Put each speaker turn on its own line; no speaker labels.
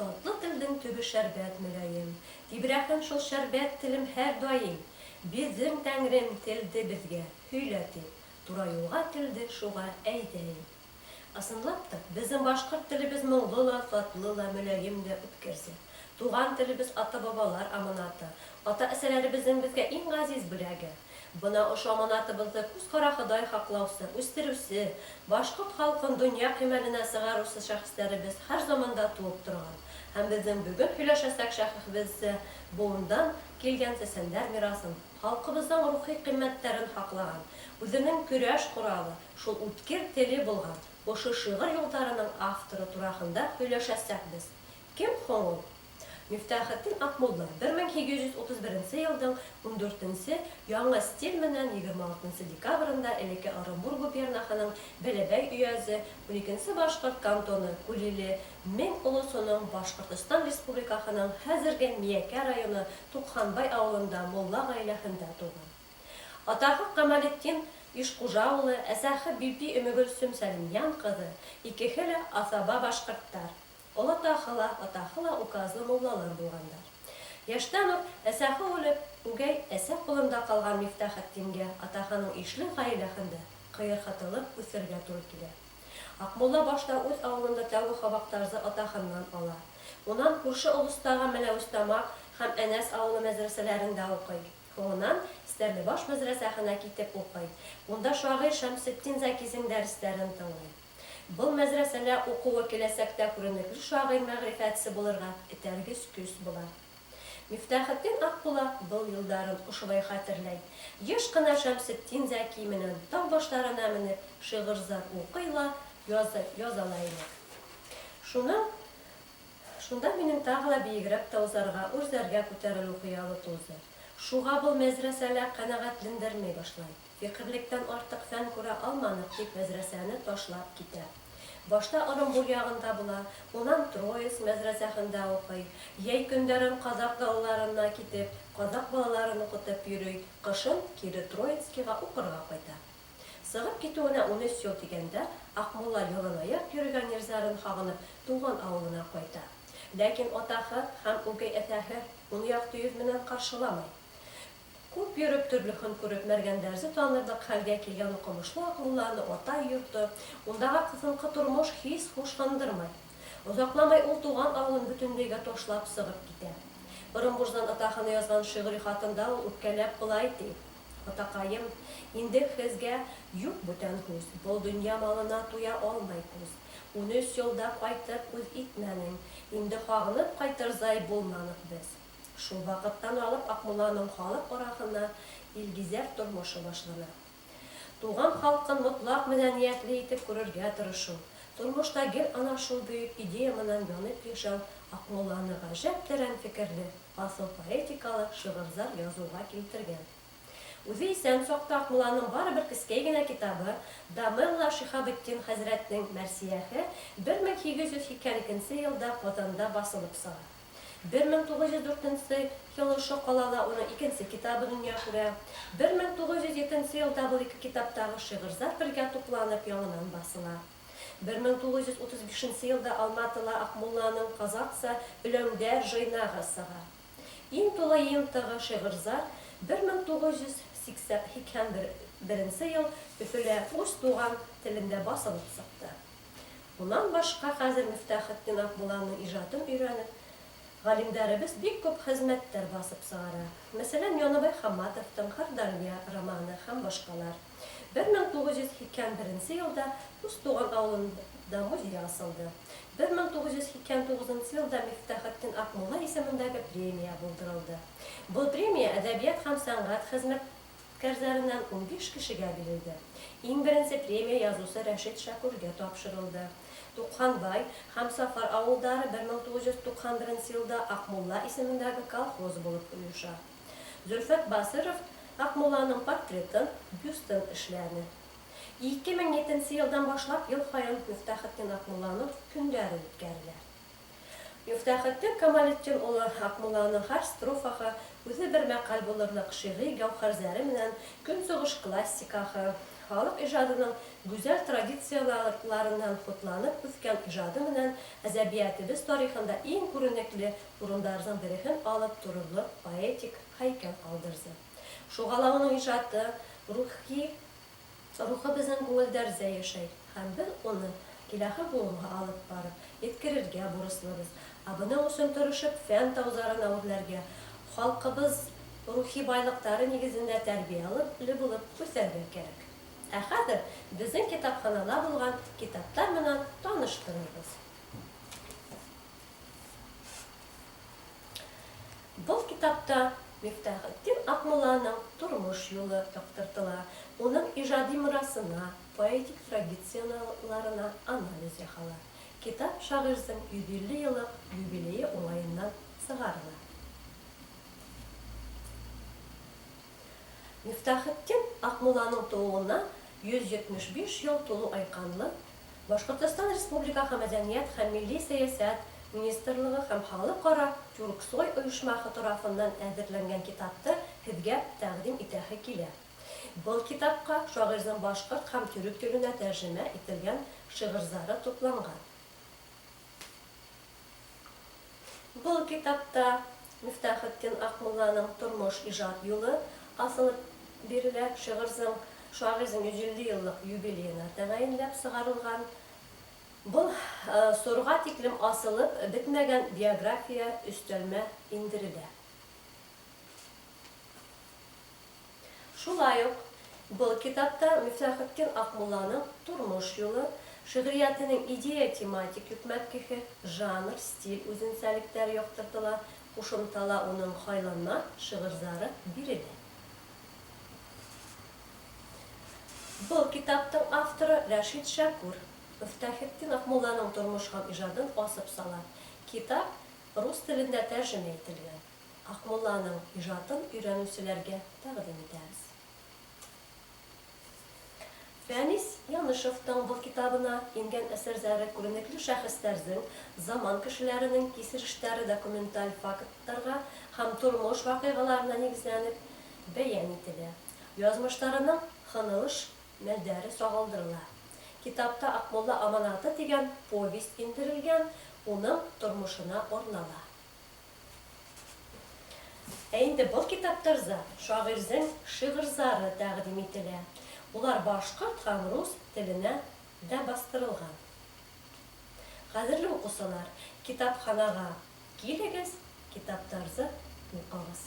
Татлы телдең төбө шәрбәт мөләйем, Тибрәһен шул шәрбәт телем һәр даим. Бирҙең, Тәңрем, телде беҙгә, һөйлә тип, Тура юлға телде шуға әйҙәйем. Ысынлап та, беҙҙең башҡорт телебеҙ моңло ла, татлы ла, мөләйем дә, үткер ҙә. Туған телебеҙ ата-бабалар аманаты, ата-әсәләребеҙҙең беҙгә иң ғәзиз бүләге. Бына ошо аманатыбыҙҙы күҙ ҡарахыдай һаҡлаусы, үҫтереүсе, башҡорт халҡын донъя кимәленә сығарыусы шәхестәребеҙ һәр заманда тыуып торған. Һәм беҙҙең бөгөн һөйләшәсәк шәхехебеҙ ҙә быуындан килгән сәсәндәр мирасын, халҡыбыҙҙың рухи ҡиммәттәрен һаҡлаған, үҙенең көрәш ҡоралы, шул үткер теле булған ошо шиғыр юлдарының авторы тураһында һөйләшәсәкбеҙ. Кем һуң ул? Мифтахетдин Аҡмулла 1831 йылдың 14-нсе, яңы стиль менән 26 декабрендә элекке Ырымбур губернаһының Бәләбәй өйәзе, 12-нсе башҡорт кантоны Күлиле Мең олосоноң Башҡортостан Республикаһының хәҙерге Миәкә районы Туҡһанбай ауылында мулла ғаиләһендә тыуған. Атаһы Камалетдин Ишҡужа улы, әсәһе Биби Өмөгөлсөм Сәлимйән ҡыҙы, икеһе лә аҫаба башҡорттар. Олатаһы ла, атаһы ла указлы муллалар булғандар. Йәштән үк әсәһе үлеп, үгәй әсә ҡулында ҡалған Мифтахетдингә атаһының ишле ғаиләһендә ҡыйырһытылып үҫергә тура килә. Аҡмулла башта үҙ ауылында тәүге һабаҡтарҙы атаһынан ала. Унан күрше олостағы Мәләүезтамаҡ һәм Әнәс ауылы мәҙрәсәләрендә уҡый. Һуңынан Стәрлебаш мәҙрәсәһенә китеп уҡый. Унда шағир Шәмсетдин Зәкиҙең дәрестәрен тыңлай. Был мәҙрәсәлә уҡыуы киләсәктә күренекле шағир мәғрифәтсе булырға этәргес көс була. Мифтахетдин Аҡмулла был йылдарын ошолай хәтерләй: Йыш ҡына Шәмсетдин Зәки менән тау баштарына менеп, шиғырҙар уҡый ла, яза ла инек. Шуның Шунда минең тағы ла бейегерәк тауҙарға, үрҙәргә күтәрелеү хыялы тыуҙы. Шуға был мәҙрәсә лә ҡәнәғәтләндермәй башлай. Фиҡерлектән артыҡ фән күрә алманыҡ, тип мәҙрәсәне ташлап китә. Башта Ырымбур яғында була, унан Троицк мәҙрәсәһендә уҡый. Йәй көндәрен ҡаҙаҡ далаларына китеп, ҡаҙаҡ балаларын уҡытып йөрөй, ҡышын кире Троицкиға уҡырға ҡайта. Сығып китеүенә 13 йыл тигәндә, Аҡмулла яланаяҡ йөрөгән ерҙәрен һағынып, тыуған ауылына ҡайта. Ләкин атаһы һәм үгәй әсәһе уны яҡты йөҙ менән ҡаршыламай. Күп йөрөп, төрлөһөн күреп, мәргәндәрҙе танырлыҡ хәлгә килгән уҡымышлы Аҡмулланы атай йорто, ундағы ҡыҫынҡы тормош һис хушландырмай. Оҙаҡламай ул тыуған ауылын бөтөнләйгә ташлап сығып китә. Ырымбурҙан атаһына яҙған шиғри хатында ул үпкәләп былай ти: Атаҡайым, инде һеҙгә юҡ бүтән һүҙ, был донъя малына туя алмай күҙ. 13 йылда ҡайтып үҙ итмәнең, инде һағынып ҡайтырҙай булманыҡ беҙ. Шул ваҡыттан алып Аҡмулланың халыҡ араһына илгиҙәр тормошо башлана. Туған халҡын мотлаҡ мәҙәниәтле итеп күрергә тырышыу, тормошта гел ана шул бөйөк идея менән янып йәшәү Аҡмулланы ғәжәп тәрән фекерле, аҫыл поэтикалы шиғырҙар яҙыуға килтергән. Үҙе иҫән саҡта Аҡмулланың бары бер кескәй генә китабы Дамелла Шиһабетдин хәҙрәттең мәрсиәһе 1882 йылда Ҡаҙанда баҫылып сыға. 1904 йыл ошо ҡалала уның икенсе китабы донъя күрә. 1907 йылда был ике китаптағы шиғырҙар бергә тупланып яңынан баҫыла. 1935 йылда Алматыла Аҡмулланың ҡаҙаҡса өләңдәр жыйнағы сыға. Иң тулы йыйынтығы шиғырҙар 1981 йыл Өфөлә үҙ туған телендә баҫылып сыҡты. Унан башҡа хәҙер Мифтахетдин Аҡмулланың ижадын өйрәнеп, ғалимдарыбыҙ бик күп хеҙмәттәр баҫып сығара. Мәҫәлән, Яныбай Хамматовтың «Һырдарья» романы һәм башҡалар. 1981 йылда үҙ туған ауылында музей асылды. 1989 йылда Мифтахетдин Аҡмулла исемендәге премия булдырылды. Был премия әҙәбиәт һәм сәнғәт хеҙмәткәрҙәренән 15 кешегә бирелде. Иң беренсе премия яҙыусы Рәшит Шәкүргә тапшырылды. Туҡһанбай һәм Сафар ауылдары 1991 йылда Аҡмулла исемендәге колхоз булып ойоша. Зөлфәт Басыров Аҡмулланың портретын, бюстын эшләне. 2007 йылдан башлап йыл һайын Мифтахетдин Аҡмулланың көндәре үткәрелә. Мифтахетдин Камалетдин улы Аҡмулланың һәр строфаһы үҙе бер мәҡәл булырлыҡ шиғри гәүһәрҙәре менән көнсығыш классикаһы Халыҡ ижадының гүзәл традицияларынан хутланып үҫкән ижады менән әҙәбиәтебеҙ тарихында иң күренекле урындарҙың береһен алып торорлоҡ поэтик һәйкәл ҡалдырҙы. Шуға ла уның ижады рухи рухы беҙҙең күңелдәрҙә йәшәй, һәм беҙ уны киләһе быуынға алып барып еткерергә бурыслыбыҙ. Ә бының өсөн тырышып фән тауҙарына үрләргә, халҡыбыҙ рухи байлыҡтары нигеҙендә тәрбиәле булып үҫәргә кәрәк. Ә хәҙер беҙҙең китапханала булған китаптар менән таныштырырбыҙ. Был китапта Мифтахетдин Аҡмулланың тормош юлы яҡтыртыла, уның ижади мирасына, поэтик традицияларына анализ яһала. Китап шағирҙың 150 йыллыҡ юбилейы уңайынан сығарыла. Мифтахетдин Аҡмулланың тыуыуына 175 йыл тулыу айҡанлы Башҡортостан Республикаһы Мәҙәниәт һәм милли сәйәсәт министрлығы һәм Халыҡ-ара Тюрксой ойошмаһы тарафынан әҙерләнгән китапты һеҙгә тәҡдим итәһе килә. Был китапҡа шағирҙың башҡорт һәм төрөк теленә тәржемә ителгән шиғырҙары тупланған. Был китапта Мифтахетдин Аҡмулланың тормош ижад юлы асылып бирелә, шағирҙың 150 йыллыҡ юбилейына тәғәйенләп сығарылған. Был сорға тиклем асылып бөтмәгән биография өҫтәлмә индерелә. Шулай уҡ был китапта Мифтахетдин Аҡмулланың тормош юлы, шиғриәтенең идея-тематик йөкмәткеһе, жанр, стиль үҙенсәлектәре яҡтыртыла, ҡушымтала уның һайланма шиғырҙары бирелә. Был китаптың авторы Рәшит Шәкүр. Мифтахетдин Аҡмулланың тормош һәм ижадын асып сала. Китап рус телендә тәржемә ителгән. Аҡмулланың ижадын өйрәнеүселәргә тәҡдим итәбеҙ. Фәнис Янышевтың был китабына ингән әсәрҙәре күренекле шәхестәрҙең, заман кешеләренең кисерештәре документаль факттарға һәм тормош ваҡиғаларына нигеҙләнеп бәйән ителә. Яҙмыштарының һынылыш мәлдәре сағылдырыла. Китапта Аҡмулла аманаты тигән повесть индерелгән, уның тормошона арнала. Ә инде был китаптарҙа шағирҙың шиғырҙары тәҡдим ителә. Улар башҡорт һәм рус теленә дә баҫтырылған. Ҡәҙерле уҡыусылар, китапханаға килегеҙ, китаптарҙы уҡығыҙ.